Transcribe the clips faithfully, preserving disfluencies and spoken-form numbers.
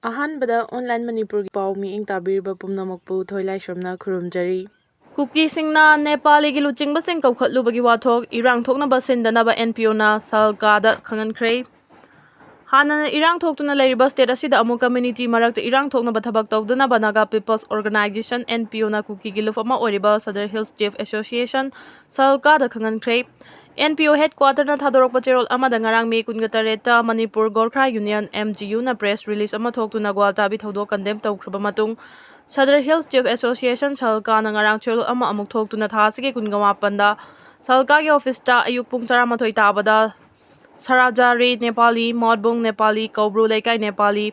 ꯑꯍꯥꯟꯕꯗ ꯑꯣꯟꯂꯥꯏꯟ ꯃꯅꯤꯄꯨꯔꯒꯤ ꯄꯥꯎ ꯃꯤꯠꯌꯦꯡ ꯇꯥꯕꯤꯔꯤꯕ ꯄꯨꯝꯅꯃꯛꯄꯨ ꯊꯣꯏꯂꯥꯏꯁ꯭ꯔꯝꯅ ꯈꯨꯔꯨꯝꯖꯔꯤ꯫ ꯀꯨꯀꯤꯁꯤꯡꯅ ꯅꯦꯄꯥꯂꯤꯒꯤ ꯂꯨꯆꯤꯡꯕꯁꯤꯡ ꯀꯧꯈꯠꯂꯨꯕꯒꯤ ꯋꯥꯊꯣꯛ ꯏꯔꯥꯡ ꯊꯣꯛꯅꯕ ꯁꯤꯟꯗꯅꯕ ꯑꯦꯟ ꯄꯤ ꯑꯣꯅ ꯁꯔꯀꯥꯔꯗ ꯈꯪꯍꯟꯈ꯭ꯔꯦ꯫ ꯍꯥꯟꯅꯅ ꯏꯔꯥꯡ ꯊꯣꯛꯇꯨꯅ ꯂꯩꯔꯤꯕ ꯁ꯭ꯇꯦꯠ ꯑꯁꯤꯗ ꯑꯃꯨꯛ ꯀꯝꯃ꯭ꯌꯨꯅꯤꯇꯤ ꯃꯔꯛꯇ ꯏꯔꯥꯡ ꯊꯣꯛꯅꯕ ꯊꯕꯛ ꯇꯧꯗꯅꯕ Naga people's organization, N P ꯑꯣꯅ ꯀꯨꯀꯤꯒꯤ ꯂꯨꯞ ꯑꯃ ꯑꯣꯏꯔꯤꯕ ꯁꯗꯔ ꯍꯤꯜꯁ ꯆꯤꯐ ꯑꯦꯁꯣꯁꯤꯌꯦꯁꯟ, ꯁꯜꯀꯥꯗ ꯈꯪꯍꯟꯈ꯭ꯔꯦ꯫ ꯑꯦꯟ ꯄꯤ ꯑꯣ ꯍꯦꯗꯀ꯭ꯋꯥꯇꯔꯅ ꯊꯥꯗꯣꯔꯛꯄ ꯆꯦꯔꯣꯜ ꯑꯃꯗ ꯉꯔꯥꯡ ꯃꯦ ꯀꯨꯟꯒ ꯇꯔꯦꯠꯇ Manipur Gorkha union, M G ꯌꯨꯅ ꯄ꯭ꯔꯦꯁ ꯔꯤꯂꯤꯖ ꯑꯃ ꯊꯣꯛꯇꯨꯅ ꯒ꯭ꯋꯥꯜꯇꯥꯕꯤ ꯊꯧꯗꯣꯛ ꯀꯟꯗꯦꯝ ꯇꯧꯈ꯭ꯔꯕ ꯃꯇꯨꯡ, ꯁꯗꯔ ꯍꯤꯜꯁ ꯆꯤꯐ ꯑꯦꯁꯣꯁꯤꯌꯦꯁꯟ, ꯁꯜꯀꯥꯅ ꯉꯔꯥꯡ ꯆꯦꯔꯣꯜ ꯑꯃ ꯑꯃꯨꯛ ꯊꯣꯛꯇꯨꯅ ꯊꯥ ꯑꯁꯤꯒꯤ ꯀꯨꯟꯒ ꯃꯥꯄꯟꯗ ꯁꯜꯀꯥꯒꯤ ꯑꯣꯐꯤꯁꯇ ꯑꯌꯨꯛ ꯄꯨꯡ ꯇꯔꯥꯃꯥꯊꯣꯏ ꯇꯥꯕꯗ ꯁꯔꯥꯖꯥꯔꯤ ꯅꯦꯄꯥꯂꯤ, ꯃꯣꯠꯕꯨꯡ ꯅꯦꯄꯥꯂꯤ, ꯀꯧꯕ꯭ꯔꯨ ꯂꯩꯀꯥꯏ Nepali,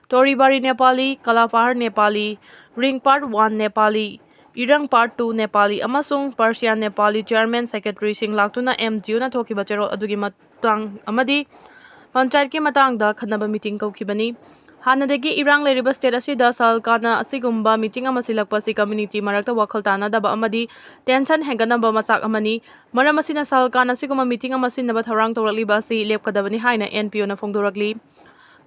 Toribari Nepali, Kalapahar Nepali, ring part one Nepali, ꯏꯔꯪ ꯄꯥꯔꯠ ꯇꯨ ꯅꯦꯄꯥꯂꯤ ꯑꯃꯁꯨꯡ ꯄꯔꯁꯤꯌꯥꯟ ꯅꯦꯄꯥꯂꯤ ꯆꯤꯌꯔꯃꯦꯟ ꯁꯦꯀ꯭ꯔꯦꯇꯔꯤꯁꯤꯡ ꯂꯥꯛꯇꯨꯅ ꯑꯦꯝ ꯖꯤ ꯌꯨꯅ ꯊꯣꯛꯈꯤꯕ ꯆꯦꯔꯣꯜ ꯑꯗꯨꯒꯤ ꯃꯇꯥꯡ ꯑꯃꯗꯤ ꯄꯟꯆꯥꯌꯠꯀꯤ ꯃꯇꯥꯡꯗ ꯈꯟꯅꯕ ꯃꯤꯇꯤꯡ ꯀꯧꯈꯤꯕꯅꯤ꯫ ꯍꯥꯟꯅꯗꯒꯤ ꯏꯔꯥꯡ ꯂꯩꯔꯤꯕ ꯁ꯭ꯇꯦꯠ ꯑꯁꯤꯗ ꯁꯔꯀꯥꯔꯅ ꯑꯁꯤꯒꯨꯝꯕ ꯃꯤꯇꯤꯡ ꯑꯃ ꯁꯤꯜꯂꯛꯄ ꯑꯁꯤ ꯀꯝꯃ꯭ꯌꯨꯅꯤꯇꯤ ꯃꯔꯛꯇ ꯋꯥꯈꯜ ꯇꯥꯅꯗꯕ ꯑꯃꯗꯤ ꯇꯦꯟꯁꯟ ꯍꯦꯟꯒꯠꯅꯕ ꯃꯆꯥꯛ ꯑꯃꯅꯤ꯫ ꯃꯔꯝ ꯑꯁꯤꯅ ꯁꯔꯀꯥꯔꯅ ꯑꯁꯤꯒꯨꯝꯕ ꯃꯤꯇꯤꯡ ꯑꯃ ꯁꯤꯟꯅꯕ ꯊꯧꯔꯥꯡ ꯇꯧꯔꯛꯂꯤꯕ ꯑꯁꯤ ꯂꯦꯞꯀꯗꯕꯅꯤ ꯍꯥꯏꯅ ꯑꯦꯟ ꯄꯤ ꯑꯣꯅ ꯐꯣꯡꯗꯣꯔꯛꯂꯤ꯫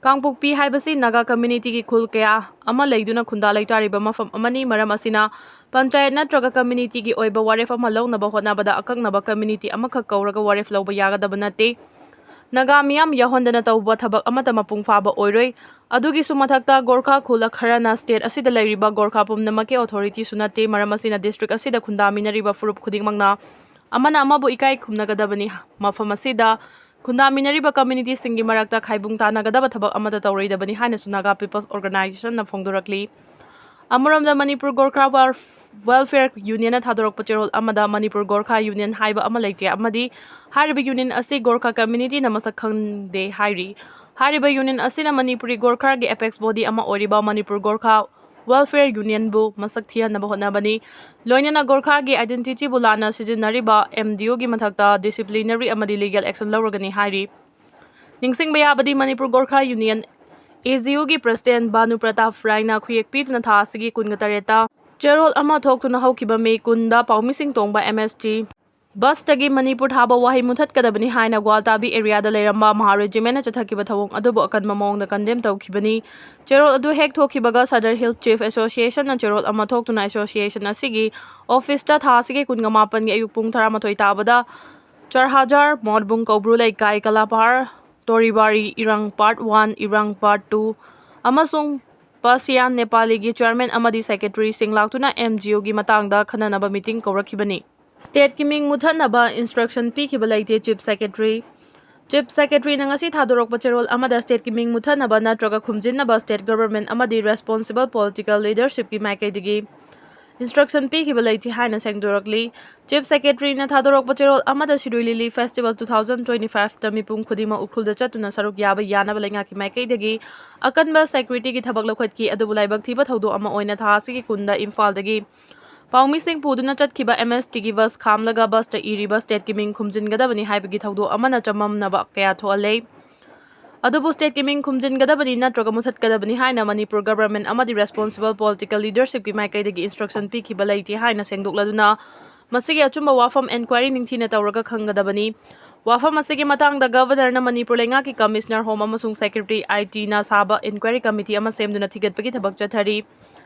ꯀꯥꯡꯄꯣꯛꯄꯤ ꯍꯥꯏꯕꯁꯤ ꯅꯥꯒꯥ ꯀꯝꯃ꯭ꯌꯨꯅꯤꯇꯤꯒꯤ ꯈꯨꯜ ꯀꯌꯥ ꯑꯃ ꯂꯩꯗꯨꯅ ꯈꯨꯟꯗꯥ ꯂꯩꯇꯥꯔꯤꯕ ꯃꯐꯝ ꯑꯃꯅꯤ꯫ ꯃꯔꯝ ꯑꯁꯤꯅ ꯄꯟꯆꯥꯌꯠ ꯅꯠꯇ꯭ꯔꯒ ꯀꯝꯃ꯭ꯌꯨꯅꯤꯇꯤꯒꯤ ꯑꯣꯏꯕ ꯋꯥꯔꯦꯞ ꯑꯃ ꯂꯧꯅꯕ ꯍꯣꯠꯅꯕꯗ ꯑꯀꯛꯅꯕ ꯀꯝꯃ꯭ꯌꯨꯅꯤꯇꯤ ꯑꯃꯈꯛ ꯀꯧꯔꯒ ꯋꯥꯔꯦꯞ ꯂꯧꯕ ꯌꯥꯒꯗꯕ ꯅꯠꯇꯦ꯫ ꯅꯥꯒꯥ ꯃꯤꯌꯥꯝ ꯌꯥꯎꯍꯟꯗꯅ ꯇꯧꯕ ꯊꯕꯛ ꯑꯃꯠꯇ ꯃꯄꯨꯡ ꯐꯥꯕ ꯑꯣꯏꯔꯣꯏ꯫ ꯑꯗꯨꯒꯤꯁꯨ ꯃꯊꯛꯇ, ꯒꯣꯔꯈꯥ ꯈꯨꯜ ꯈꯔꯅ ꯁ꯭ꯇꯦꯠ ꯑꯁꯤꯗ ꯂꯩꯔꯤꯕ ꯒꯣꯔꯈꯥ ꯄꯨꯝꯅꯃꯛꯀꯤ ꯑꯣꯊꯣꯔꯤꯇꯤꯁꯨ ꯅꯠꯇꯦ꯫ ꯃꯔꯝ ꯑꯁꯤꯅ, ꯗꯤꯁꯇ꯭ꯔꯤꯛ ꯑꯁꯤꯗ ꯈꯨꯟꯗꯥꯃꯤꯟꯅꯔꯤꯕ ꯐꯨꯔꯨꯞ ꯈꯨꯗꯤꯡꯃꯛꯅ ꯑꯃꯅ ꯑꯃꯕꯨ ꯏꯀꯥꯏ ꯈꯨꯝꯅꯒꯗꯕꯅꯤ꯫ ꯃꯐꯝ ꯑꯁꯤꯗ ꯈꯨꯟꯗꯥꯃꯤꯟꯅꯔꯤꯕ ꯀꯝꯃ꯭ꯌꯨꯅꯤꯇꯤꯁꯤꯡꯒꯤ ꯃꯔꯛꯇ ꯈꯥꯏꯕꯨꯡ ꯇꯥꯅꯒꯗꯕ ꯊꯕꯛ ꯑꯃꯠꯇ ꯇꯧꯔꯣꯏꯗꯕꯅꯤ ꯍꯥꯏꯅꯁꯨ ꯅꯥꯒꯥ ꯄꯤꯄꯜꯁ ꯑꯣꯔꯒꯅꯥꯏꯖꯦꯁꯟꯅ ꯐꯣꯡꯗꯣꯔꯛꯂꯤ꯫ ꯑꯃꯔꯣꯝꯗ, ꯃꯅꯤꯄꯨꯔ ꯒꯣꯔꯈꯥ ꯋꯦꯜ-, ꯋꯦꯜꯐꯤꯌꯔ ꯌꯨꯅꯤꯌꯟꯅ ꯊꯥꯗꯣꯔꯛꯄ ꯆꯦꯔꯣꯜ ꯑꯃꯗ, ꯃꯅꯤꯄꯨꯔ ꯒꯣꯔꯈꯥ ꯌꯨꯅꯤꯌꯟ ꯍꯥꯏꯕ ꯑꯃ ꯂꯩꯇꯦ ꯑꯃꯗꯤ ꯍꯥꯏꯔꯤꯕ ꯌꯨꯅꯤꯌꯟ ꯑꯁꯤ ꯒꯣꯔꯈꯥ ꯀꯝꯃ꯭ꯌꯨꯅꯤꯇꯤꯅ ꯃꯁꯛ ꯈꯪꯗꯦ ꯍꯥꯏꯔꯤ꯫ ꯍꯥꯏꯔꯤꯕ ꯌꯨꯅꯤꯌꯟ ꯑꯁꯤꯅ ꯃꯅꯤꯄꯨꯔꯤ ꯒꯣꯔꯈꯥꯒꯤ ꯑꯦꯄꯦꯛꯁ ꯕꯣꯗꯤ ꯑꯃ ꯑꯣꯏꯔꯤꯕ ꯃꯅꯤꯄꯨꯔ ꯒꯣꯔꯈꯥ ꯋꯦꯜꯐꯤꯌꯔ ꯌꯨꯅꯤꯌꯟꯕꯨ ꯃꯁꯛ ꯊꯤꯍꯟꯅꯕ ꯍꯣꯠꯅꯕꯅꯤ꯫ ꯂꯣꯏꯅꯅ ꯒꯣꯔꯈꯥꯒꯤ ꯑꯥꯏꯗꯦꯟꯇꯤꯇꯤꯕꯨ ꯂꯥꯟꯅ ꯁꯤꯖꯤꯟꯅꯔꯤꯕ ꯑꯦꯝ ꯗꯤ ꯌꯨꯒꯤ ꯃꯊꯛꯇ ꯗꯤꯁꯤꯄ꯭ꯂꯤꯅꯔꯤ ꯑꯃꯗꯤ ꯂꯤꯒꯦꯜ ꯑꯦꯛꯁꯟ ꯂꯧꯔꯒꯅꯤ ꯍꯥꯏꯔꯤ꯫ ꯅꯤꯡꯁꯤꯡꯕ ꯌꯥꯕꯗꯤ, Manipur Gorkha union, A G ꯌꯨꯒꯤ ꯄ꯭ꯔꯁꯤꯗꯦꯟ ꯚꯥꯅꯨ ꯄ꯭ꯔꯇꯥꯞ ꯔꯥꯏꯅ ꯈꯨꯌꯦꯛ ꯄꯤꯗꯨꯅ ꯊꯥ ꯑꯁꯤꯒꯤ ꯀꯨꯟꯒ ꯇꯔꯦꯠꯇ ꯆꯦꯔꯣꯜ ꯑꯃ ꯊꯣꯛꯇꯨꯅ ꯍꯧꯈꯤꯕ ꯃꯦ ꯀꯨꯟꯗ ꯄꯥꯎꯃꯤꯁꯤꯡ ꯇꯣꯡꯕ ꯑꯦꯝ ꯑꯦꯁ ꯇꯤ ꯕꯁꯇꯒꯤ ꯃꯅꯤꯄꯨꯔ ꯊꯥꯕ ꯋꯥꯍꯩ ꯃꯨꯊꯠꯀꯗꯕꯅꯤ ꯍꯥꯏꯅ ꯒ꯭ꯋꯥꯜꯇꯥꯕꯤ ꯑꯦꯔꯤꯌꯥꯗ ꯂꯩꯔꯝꯕ ꯃꯍꯥ ꯔꯦꯖꯤꯃꯦꯟꯅ ꯆꯠꯊꯈꯤꯕ ꯊꯧꯑꯣꯡ ꯑꯗꯨꯕꯨ ꯑꯀꯟꯕ ꯃꯑꯣꯡꯗ ꯀꯟꯗꯦꯝ ꯇꯧꯈꯤꯕꯅꯤ꯫ ꯆꯦꯔꯣꯜ ꯑꯗꯨ ꯍꯦꯛ ꯊꯣꯛꯈꯤꯕꯒ ꯁꯗꯔ ꯍꯤꯜ ꯆꯤꯐ ꯑꯦꯁꯣꯁꯤꯌꯦꯁꯟꯅ ꯆꯦꯔꯣꯜ ꯑꯃ ꯊꯣꯛꯇꯨꯅ ꯑꯦꯁꯣꯁꯤꯌꯦꯁꯟ ꯑꯁꯤꯒꯤ ꯑꯣꯐꯤꯁꯇ ꯊꯥ ꯑꯁꯤꯒꯤ ꯀꯨꯟꯒ ꯃꯥꯄꯟꯒꯤ ꯑꯌꯨꯛ ꯄꯨꯡ ꯇꯔꯥꯃꯥꯊꯣꯏ ꯇꯥꯕꯗ ꯆꯔꯍꯥꯖꯥꯔ, ꯃꯣꯠꯕꯨꯡ, ꯀꯧꯕ꯭ꯔꯨ ꯂꯩꯀꯥꯏ, ꯀꯂꯥꯄꯍꯥꯔ, ꯇꯣꯔꯤꯕꯥꯔꯤ, ꯏꯔꯥꯡ ꯄꯥꯔꯠ ꯋꯥꯟ, ꯏꯔꯥꯡ ꯄꯥꯔꯠ ꯇꯨ ꯑꯃꯁꯨꯡ ꯄꯥꯁꯤꯌꯥꯟ ꯅꯦꯄꯥꯂꯤꯒꯤ ꯆꯤꯌꯔꯃꯦꯟ ꯑꯃꯗꯤ ꯁꯦꯀ꯭ꯔꯦꯇꯔꯤꯁꯤꯡ ꯂꯥꯛꯇꯨꯅ ꯑꯦꯝ ꯖꯤ ꯑꯣꯒꯤ ꯃꯇꯥꯡꯗ ꯈꯟꯅꯅꯕ ꯃꯤꯇꯤꯡ ꯀꯧꯔꯛꯈꯤꯕꯅꯤ꯫ ꯁ꯭ꯇꯦꯠꯀꯤ ꯃꯤꯡ ꯃꯨꯊꯠꯅꯕ ꯏꯟꯁꯇ꯭ꯔꯛꯁꯟ ꯄꯤꯈꯤꯕ ꯂꯩꯇꯦ, ꯆꯤꯐ ꯁꯦꯀ꯭ꯔꯦꯇꯔꯤ꯫ ꯆꯤꯐ ꯁꯦꯀ꯭ꯔꯦꯇꯔꯤꯅ ꯉꯁꯤ ꯊꯥꯗꯣꯔꯛꯄ ꯆꯦꯔꯣꯜ ꯑꯃꯗ ꯁ꯭ꯇꯦꯠꯀꯤ ꯃꯤꯡ ꯃꯨꯊꯠꯅꯕ ꯅꯠꯇ꯭ꯔꯒ ꯈꯨꯝꯖꯤꯟꯅꯕ ꯁ꯭ꯇꯦꯠ ꯒꯚꯔꯟꯃꯦꯟꯠ ꯑꯃꯗꯤ ꯔꯦꯁꯄꯣꯟꯁꯤꯕꯜ ꯄꯣꯂꯤꯇꯤꯀꯦꯜ ꯂꯤꯗꯔꯁꯤꯞꯀꯤ ꯃꯥꯏꯀꯩꯗꯒꯤ ꯏꯟꯁꯇ꯭ꯔꯛꯁꯟ ꯄꯤꯈꯤꯕ ꯂꯩꯇꯦ ꯍꯥꯏꯅ ꯁꯦꯡꯗꯣꯔꯛꯂꯤ꯫ ꯆꯤꯐ ꯁꯦꯀ꯭ꯔꯦꯇꯔꯤꯅ ꯊꯥꯗꯣꯔꯛꯄ ꯆꯦꯔꯣꯜ ꯑꯃꯗ ꯁꯤꯔꯨꯏ ꯂꯤꯂꯤ ꯐꯦꯁꯇꯤꯚꯦꯜ ꯇꯨ ꯊꯥꯎꯖꯟ ꯇ꯭ꯋꯦꯟꯇꯤ ꯐꯥꯏꯚꯇ ꯃꯤꯄꯨꯝ ꯈꯨꯗꯤꯡꯃꯛ ꯎꯈ꯭ꯔꯨꯜꯗ ꯆꯠꯇꯨꯅ ꯁꯔꯨꯛ ꯌꯥꯕ ꯌꯥꯅꯕ ꯂꯩꯉꯥꯛꯀꯤ ꯃꯥꯏꯀꯩꯗꯒꯤ ꯑꯀꯟꯕ ꯁꯦꯀ꯭ꯌꯨꯔꯤꯇꯤꯒꯤ ꯊꯕꯛ ꯂꯧꯈꯠꯈꯤ꯫ ꯑꯗꯨꯕꯨ ꯂꯥꯏꯕꯛ ꯊꯤꯕ ꯊꯧꯗꯣꯛ ꯑꯃ ꯑꯣꯏꯅ ꯊꯥ ꯑꯁꯤꯒꯤ ꯀꯨꯟꯗ ꯏꯝꯐꯥꯜꯗꯒꯤ ꯄꯥꯎꯃꯤꯁꯤꯡ ꯄꯨꯗꯨꯅ ꯆꯠꯈꯤꯕ ꯑꯦꯝ ꯑꯦꯁ ꯇꯤꯒꯤ ꯕꯁ ꯈꯥꯝꯂꯒ ꯕꯁꯇ ꯏꯔꯤꯕ ꯁ꯭ꯇꯦꯠꯀꯤ ꯃꯤꯡ ꯈꯨꯝꯖꯤꯟꯒꯗꯕꯅꯤ ꯍꯥꯏꯕꯒꯤ ꯊꯧꯗꯣꯛ ꯑꯃꯅ ꯆꯃꯝꯅꯕ ꯀꯌꯥ ꯊꯣꯛꯍꯜꯂꯦ꯫ ꯑꯗꯨꯕꯨ ꯁ꯭ꯇꯦꯠꯀꯤ ꯃꯤꯡ ꯈꯨꯝꯖꯤꯟꯒꯗꯕꯅꯤ ꯅꯠꯇ꯭ꯔꯒ ꯃꯨꯊꯠꯀꯗꯕꯅꯤ ꯍꯥꯏꯅ ꯃꯅꯤꯄꯨꯔ ꯒꯚꯔꯟꯃꯦꯟꯠ ꯑꯃꯗꯤ ꯔꯦꯁꯄꯣꯟꯁꯤꯕꯜ ꯄꯣꯂꯤꯇꯤꯀꯦꯜ ꯂꯤꯗꯔꯁꯤꯞꯀꯤ ꯃꯥꯏꯀꯩꯗꯒꯤ ꯏꯟꯁꯇ꯭ꯔꯛꯁꯟ ꯄꯤꯈꯤꯕ ꯂꯩꯇꯦ ꯍꯥꯏꯅ ꯁꯦꯡꯗꯣꯛꯂꯗꯨꯅ ꯃꯁꯤꯒꯤ ꯑꯆꯨꯝꯕ ꯋꯥꯐꯝ ꯏꯟꯀ꯭ꯋꯥꯏꯔꯤ ꯅꯤꯡꯊꯤꯅ ꯇꯧꯔꯒ ꯈꯪꯒꯗꯕꯅꯤ꯫ ꯋꯥꯐꯝ ꯑꯁꯤꯒꯤ ꯃꯇꯥꯡꯗ ꯒꯚꯔꯅꯔꯅ ꯃꯅꯤꯄꯨꯔ ꯂꯩꯉꯥꯛꯀꯤ ꯀꯃꯤꯁꯅꯔ ꯍꯣꯝ ꯑꯃꯁꯨꯡ ꯁꯦꯀ꯭ꯔꯦꯇꯔꯤ ꯑꯥꯏ ꯇꯤꯅ ꯁꯥꯕ ꯏꯟꯀ꯭ꯋꯥꯏꯔꯤ ꯀꯃꯤꯇꯤ ꯑꯃ ꯁꯦꯝꯗꯨꯅ ꯊꯤꯒꯠꯄꯒꯤ ꯊꯕꯛ ꯆꯠꯊꯔꯤ꯫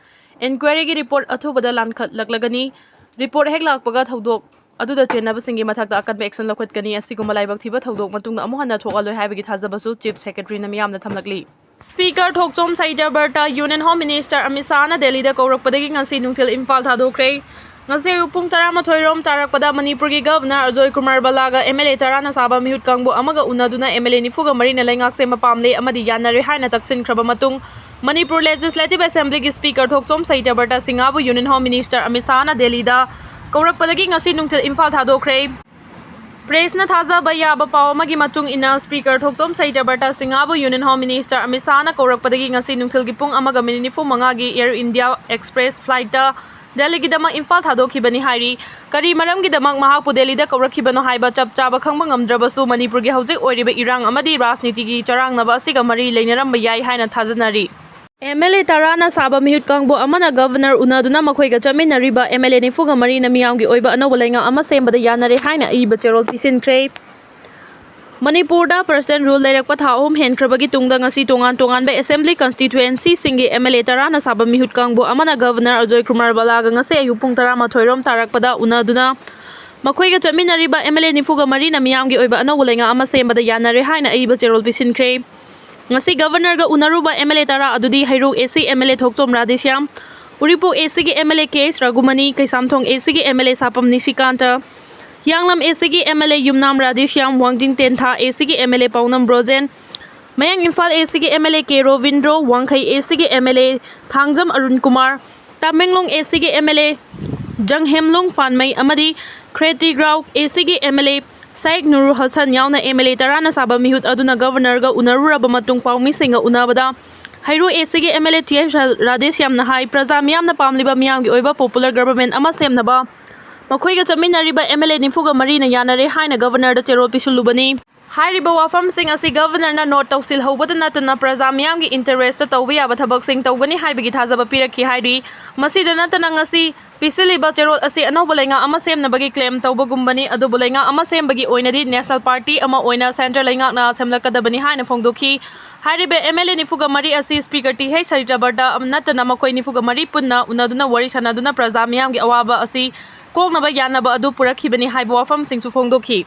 ꯏꯟꯀ꯭ꯋꯥꯏꯔꯤꯒꯤ ꯔꯤꯄꯣꯔꯠ ꯑꯊꯨꯕꯗ ꯂꯥꯟꯈꯠꯂꯛꯂꯒꯅꯤ꯫ ꯔꯤꯄꯣꯔꯠ ꯍꯦꯛ ꯂꯥꯛꯄꯒ ꯊꯧꯗꯣꯛ ꯑꯗꯨꯗ ꯆꯦꯟꯅꯕꯁꯤꯡꯒꯤ ꯃꯊꯛꯇ ꯑꯀꯟꯕ ꯑꯦꯛꯁꯟ ꯂꯧꯈꯠꯀꯅꯤ꯫ ꯑꯁꯤꯒꯨꯝꯕ ꯂꯥꯏꯕꯛ ꯊꯤꯕ ꯊꯧꯗꯣꯛ ꯃꯇꯨꯡꯗ ꯑꯃꯨꯛ ꯍꯟꯅ ꯊꯣꯛꯍꯜꯂꯣꯏ ꯍꯥꯏꯕꯒꯤ ꯊꯥꯖꯕꯁꯨ ꯆꯤꯐ ꯁꯦꯀ꯭ꯔꯦꯇꯔꯤꯅ ꯃꯤꯌꯥꯝꯗ ꯊꯝꯂꯛꯂꯤ꯫ ꯁ꯭ꯄꯤꯀꯔ ꯊꯣꯛꯆꯣꯝ ꯁꯩꯇꯕꯔꯇ ꯌꯨꯅꯤꯌꯟ ꯍꯣꯝ ꯃꯤꯅꯤꯁꯇꯔ ꯑꯃꯤꯠ ꯁꯥꯍꯅ ꯗꯦꯜꯂꯤꯗ ꯀꯧꯔꯛꯄꯗꯒꯤ ꯉꯁꯤ ꯅꯨꯡꯊꯤꯜ ꯏꯝꯐꯥꯜ ꯊꯥꯗꯣꯛꯈ꯭ꯔꯦ꯫ ꯉꯁꯤ ꯑꯌꯨꯛ ꯄꯨꯡ ꯇꯔꯥꯃꯥꯊꯣꯏ ꯔꯣꯝ ꯇꯥꯔꯛꯄꯗ ꯃꯅꯤꯄꯨꯔꯒꯤ ꯒꯚꯔꯅꯔ ꯑꯖꯣꯏ ꯀꯨꯃꯥꯔ ꯕꯂꯥꯒ ꯑꯦꯝ ꯑꯦꯜ ꯑꯦ ꯇꯔꯥꯅ ꯁꯥꯕ ꯃꯤꯍꯨꯠ ꯀꯥꯡꯕꯨ ꯑꯃꯒ ꯎꯅꯗꯨꯅ ꯑꯦꯝ ꯑꯦꯜ ꯑꯦ ꯅꯤꯐꯨꯒ ꯃꯔꯤꯅ ꯂꯩꯉꯥꯛ ꯁꯦꯝꯕ ꯄꯥꯝꯂꯦ ꯑꯃꯗꯤ ꯌꯥꯅꯔꯦ ꯍꯥꯏꯅ ꯇꯛꯁꯤꯟꯈ꯭ꯔꯕ ꯃꯇꯨꯡ ꯃꯅꯤꯄꯨꯔ ꯂꯦꯖꯤꯁꯂꯦꯇꯤꯚ ꯑꯦꯁꯦꯝꯕ꯭ꯂꯤꯒꯤ ꯁ꯭ꯄꯤꯀꯔ ꯊꯣꯛꯆꯣꯝ ꯁꯩꯇꯕꯔꯇ ꯁꯤꯡꯍꯕꯨ ꯌꯨꯅꯤꯌꯟ ꯍꯣꯝ ꯃꯤꯅꯤꯁꯇꯔ ꯑꯃꯤꯠ ꯁꯥꯍꯅ ꯗꯦꯜꯂꯤꯗ ꯀꯧꯔꯛꯄꯗꯒꯤ ꯉꯁꯤ ꯅꯨꯡꯊꯤꯜ ꯏꯝꯐꯥꯜ ꯊꯥꯗꯣꯛꯈ꯭ꯔꯦ꯫ ꯄ꯭ꯔꯦꯁꯅ ꯊꯥꯖꯕ ꯌꯥꯕ ꯄꯥꯎ ꯑꯃꯒꯤ ꯃꯇꯨꯡ ꯏꯟꯅ, ꯁ꯭ꯄꯤꯀꯔ ꯊꯣꯛꯆꯣꯝ ꯁꯩꯇꯕꯔꯇ ꯁꯤꯡꯍꯕꯨ ꯌꯨꯅꯤꯌꯟ ꯍꯣꯝ ꯃꯤꯅꯤꯁꯇꯔ ꯑꯃꯤꯠ ꯁꯥꯍꯅ ꯀꯧꯔꯛꯄꯗꯒꯤ ꯉꯁꯤ ꯅꯨꯡꯊꯤꯜꯒꯤ ꯄꯨꯡ ꯑꯃꯒ ꯃꯤꯅꯤꯠ ꯅꯤꯐꯨ ꯃꯉꯥꯒꯤ ꯑꯦꯌꯔ ꯏꯟꯗꯤꯌꯥ ꯑꯦꯛꯁꯄ꯭ꯔꯦꯁ ꯐ꯭ꯂꯥꯏꯠꯇ ꯗꯦꯜꯂꯤꯒꯤꯗꯃꯛ ꯏꯝꯐꯥꯜ ꯊꯥꯗꯣꯛꯈꯤꯕꯅꯤ ꯍꯥꯏꯔꯤ꯫ ꯀꯔꯤ ꯃꯔꯝꯒꯤꯗꯃꯛ ꯃꯍꯥꯛꯄꯨ ꯗꯦꯜꯂꯤꯗ ꯀꯧꯔꯛꯈꯤꯕꯅꯣ ꯍꯥꯏꯕ ꯆꯞ ꯆꯥꯕ ꯈꯪꯕ ꯉꯝꯗ꯭ꯔꯕꯁꯨ, ꯃꯅꯤꯄꯨꯔꯒꯤ ꯍꯧꯖꯤꯛ ꯑꯣꯏꯔꯤꯕ ꯏꯔꯥꯡ ꯑꯃꯗꯤ ꯔꯥꯖꯅꯤꯇꯤꯒꯤ ꯆꯔꯥꯡꯅꯕ ꯑꯁꯤꯒ ꯃꯔꯤ ꯂꯩꯅꯔꯝꯕ ꯌꯥꯏ ꯍꯥꯏꯅ ꯊꯥꯖꯅꯔꯤ꯫ ꯑꯦꯝ ꯑꯦꯜ ꯑꯦ ꯇꯔꯥꯅ ꯁꯥꯕ ꯃꯤꯍꯨꯠ ꯀꯥꯡꯕꯨ ꯑꯃꯅ ꯒꯕꯔꯅꯔ ꯎꯅꯗꯨꯅ ꯃꯈꯣꯏꯒ ꯆꯠꯃꯤꯟꯅꯔꯤꯕ ꯑꯦꯝ ꯑꯦꯜ ꯑꯦ ꯅꯤꯐꯨꯒ ꯃꯔꯤꯅ ꯃꯤꯌꯥꯝꯒꯤ ꯑꯣꯏꯕ ꯑꯅꯧꯕ ꯂꯩꯉꯥꯛ ꯑꯃ ꯁꯦꯝꯕꯗ ꯌꯥꯅꯔꯦ ꯍꯥꯏꯅ ꯑꯏꯕ ꯆꯦꯔꯣꯜ ꯄꯤꯁꯤꯟꯈ꯭ꯔꯦ꯫ ꯃꯅꯤꯄꯨꯔꯗ ꯄꯔꯁꯅꯦꯜ ꯔꯨꯜ ꯂꯩꯔꯛꯄ ꯊꯥ ꯑꯍꯨꯝ ꯍꯦꯟꯈ꯭ꯔꯕꯒꯤ ꯇꯨꯡꯗ ꯉꯁꯤ ꯇꯣꯉꯥꯟ ꯇꯣꯉꯥꯟꯕ ꯑꯦꯁꯦꯝꯕ꯭ꯂꯤ ꯀꯟꯁꯇꯤꯇ꯭ꯋꯦꯟꯁꯤꯁꯤꯡꯒꯤ ꯑꯦꯝ ꯑꯦꯜ ꯑꯦ ꯇꯔꯥꯅ ꯁꯥꯕ ꯃꯤꯍꯨꯠ ꯀꯥꯡꯕꯨ ꯑꯃꯅ ꯒꯕꯔꯅꯔ ꯑꯖꯣꯏ ꯀꯨꯃꯥꯔ ꯕꯂꯥꯒ ꯉꯁꯤ ꯑꯌꯨꯛ ꯄꯨꯡ ꯇꯔꯥꯃꯥꯊꯣꯏ ꯔꯣꯝ ꯇꯥꯔꯛꯄꯗ ꯎꯅꯗꯨꯅ ꯃꯈꯣꯏꯒ ꯆꯠꯃꯤꯟꯅꯔꯤꯕ ꯑꯦꯝ ꯑꯦꯜ ꯑꯦ ꯅꯤꯐꯨꯒ ꯃꯔꯤꯅ ꯃꯤꯌꯥꯝꯒꯤ ꯑꯣꯏꯕ ꯑꯅꯧꯕ ꯂꯩꯉꯥꯛ ꯑꯃ ꯁꯦꯝꯕꯗ ꯌꯥꯅꯔꯦ ꯍꯥꯏꯅ ꯑꯏꯕ ꯆꯦꯔꯣꯜ ꯄꯤꯁꯤꯟꯈ꯭ꯔꯦ꯫ ꯉꯁꯤ ꯒꯕꯔꯅꯔꯒ ꯎꯅꯔꯨꯕ ꯑꯦꯝ ꯑꯦꯜ ꯑꯦ ꯇꯔꯥ ꯑꯗꯨꯗꯤ ꯍꯩꯔꯣꯛ ꯑꯦ ꯁꯤ ꯑꯦꯝ ꯑꯦꯜ ꯑꯦ ꯊꯣꯛꯆꯣꯝ ꯔꯥꯙꯦꯁ꯭ꯌꯥꯝ, ꯎꯔꯤꯄꯣꯛ ꯑꯦ ꯁꯤꯒꯤ ꯑꯦꯝ ꯑꯦꯜ ꯑꯦ ꯀꯦ ꯑꯦꯁ ꯔꯘꯨꯃꯅꯤ, ꯀꯩꯁꯥꯝꯊꯣꯡ ꯑꯦ ꯁꯤꯒꯤ ꯑꯦꯝ ꯑꯦꯜ ꯑꯦ ꯁꯥꯄꯝ ꯅꯤꯁꯤꯀꯥꯟꯇ, ꯍꯤꯌꯥꯡꯂꯝ ꯑꯦ ꯁꯤꯒꯤ ꯑꯦꯝ ꯑꯦꯜ ꯑꯦ ꯌꯨꯝꯅꯥꯝ ꯔꯥꯙꯦꯁ꯭ꯌꯥꯝ, ꯋꯥꯡꯖꯤꯡ ꯇꯦꯟꯊꯥ ꯑꯦ ꯁꯤꯒꯤ ꯑꯦꯝ ꯑꯦꯜ ꯑꯦ ꯄꯥꯎꯅꯝ ꯕ꯭ꯔꯣꯖꯦꯟ, ꯃꯌꯥꯡ ꯏꯝꯐꯥꯜ ꯑꯦ ꯁꯤꯒꯤ M L A K Robindro, Wangkhei A ꯁꯤꯒꯤ M L A Thangjam Arun Kumar, Tamenglong A ꯁꯤꯒꯤ ꯑꯦꯝ ꯑꯦꯜ ꯑꯦ ꯖꯪꯍꯦꯝꯂꯨꯡ ꯄꯥꯟꯃꯩ ꯑꯃꯗꯤ ꯈ꯭ꯔꯦꯇꯤꯒ꯭ꯔꯥꯎ ꯑꯦ ꯁꯤꯒꯤ ꯑꯦꯝ ꯑꯦꯜ ꯑꯦ ꯁꯥꯏꯛ ꯅꯨꯔꯨ ꯍꯁꯟ ꯌꯥꯎꯅ ꯑꯦꯝ ꯑꯦꯜ ꯑꯦ ꯇꯔꯥꯅ ꯁꯥꯕ ꯃꯤꯍꯨꯠ ꯑꯗꯨꯅ ꯒꯕꯔꯅꯔꯒ ꯎꯅꯔꯨꯔꯕ ꯃꯇꯨꯡ ꯄꯥꯎꯃꯤꯁꯤꯡꯒ ꯎꯅꯕꯗ ꯍꯩꯔꯣꯛ ꯑꯦ ꯁꯤꯒꯤ ꯑꯦꯝ ꯑꯦꯜ ꯑꯦ ꯇꯤ ꯑꯦꯁ ꯔꯥꯙꯦꯁ꯭ꯌꯥꯝꯅ ꯍꯥꯏ, ꯄ꯭ꯔꯖꯥ ꯃꯤꯌꯥꯝꯅ ꯄꯥꯝꯂꯤꯕ ꯃꯤꯌꯥꯝꯒꯤ ꯑꯣꯏꯕ ꯄꯣꯄꯨꯂꯔ ꯒꯕꯔꯃꯦꯟ ꯑꯃ ꯁꯦꯝꯅꯕ ꯃꯈꯣꯏꯒ ꯆꯠꯃꯤꯟꯅꯔꯤꯕ ꯑꯦꯝ ꯑꯦꯜ ꯑꯦ ꯅꯤꯐꯨꯒ ꯃꯔꯤꯅ ꯌꯥꯅꯔꯦ ꯍꯥꯏꯅ ꯒꯕꯔꯅꯔꯗ ꯆꯦꯔꯣꯜ ꯄꯤꯁꯤꯜꯂꯨꯕꯅꯤ꯫ ꯍꯥꯏꯔꯤꯕ ꯋꯥꯐꯝꯁꯤꯡ ꯑꯁꯤ ꯒꯕꯔꯅꯔꯅ ꯅꯣꯠ ꯇꯧꯁꯤꯜꯍꯧꯕꯗ ꯅꯠꯇꯅ ꯄ꯭ꯔꯖꯥ ꯃꯤꯌꯥꯝꯒꯤ ꯏꯟꯇꯔꯦꯁꯇ ꯇꯧꯕ ꯌꯥꯕ ꯊꯕꯛꯁꯤꯡ ꯇꯧꯒꯅꯤ ꯍꯥꯏꯕꯒꯤ ꯊꯥꯖꯕ ꯄꯤꯔꯛꯈꯤ ꯍꯥꯏꯔꯤ꯫ ꯃꯁꯤꯗ ꯅꯠꯇꯅ ꯉꯁꯤ ꯄꯤꯁꯤꯜꯂꯤꯕ ꯆꯦꯔꯣꯜ ꯑꯁꯤ ꯑꯅꯧꯕ ꯂꯩꯉꯥꯛ ꯑꯃ ꯁꯦꯝꯅꯕꯒꯤ ꯀ꯭ꯂꯦꯝ ꯇꯧꯕꯒꯨꯝꯕꯅꯤ, ꯑꯗꯨꯕꯨ ꯂꯩꯉꯥꯛ ꯑꯃ ꯁꯦꯝꯕꯒꯤ ꯑꯣꯏꯅꯗꯤ ꯅꯦꯁꯅꯦꯜ ꯄꯥꯔꯇꯤ ꯑꯃ ꯑꯣꯏꯅ ꯁꯦꯟꯇꯔ ꯂꯩꯉꯥꯛꯅ ꯁꯦꯝꯂꯛꯀꯗꯕꯅꯤ ꯍꯥꯏꯅ ꯐꯣꯡꯗꯣꯛꯈꯤ꯫ ꯍꯥꯏꯔꯤꯕ ꯑꯦꯝ ꯑꯦꯜ ꯑꯦ ꯅꯤꯐꯨꯒ ꯃꯔꯤ ꯑꯁꯤ ꯁ꯭ꯄꯤꯀꯔ ꯇꯤ ꯍꯩꯆ ꯁꯔꯤꯇꯥꯕꯔꯇ ꯅꯠꯇꯅ ꯃꯈꯣꯏ ꯅꯤꯐꯨꯒ ꯃꯔꯤ ꯄꯨꯟꯅ ꯎꯅꯗꯨꯅ ꯋꯥꯔꯤ ꯁꯥꯟꯅꯗꯨꯅ ꯄ꯭ꯔꯖꯥ ꯃꯤꯌꯥꯝꯒꯤ ꯑꯋꯥꯕ ꯑꯁꯤ ꯀꯣꯛꯅꯕ ꯌꯥꯅꯕ ꯑꯗꯨ ꯄꯨꯔꯛꯈꯤꯕꯅꯤ ꯍꯥꯏꯕ ꯋꯥꯐꯝꯁꯤꯡꯁꯨ ꯐꯣꯡꯗꯣꯛꯈꯤ꯫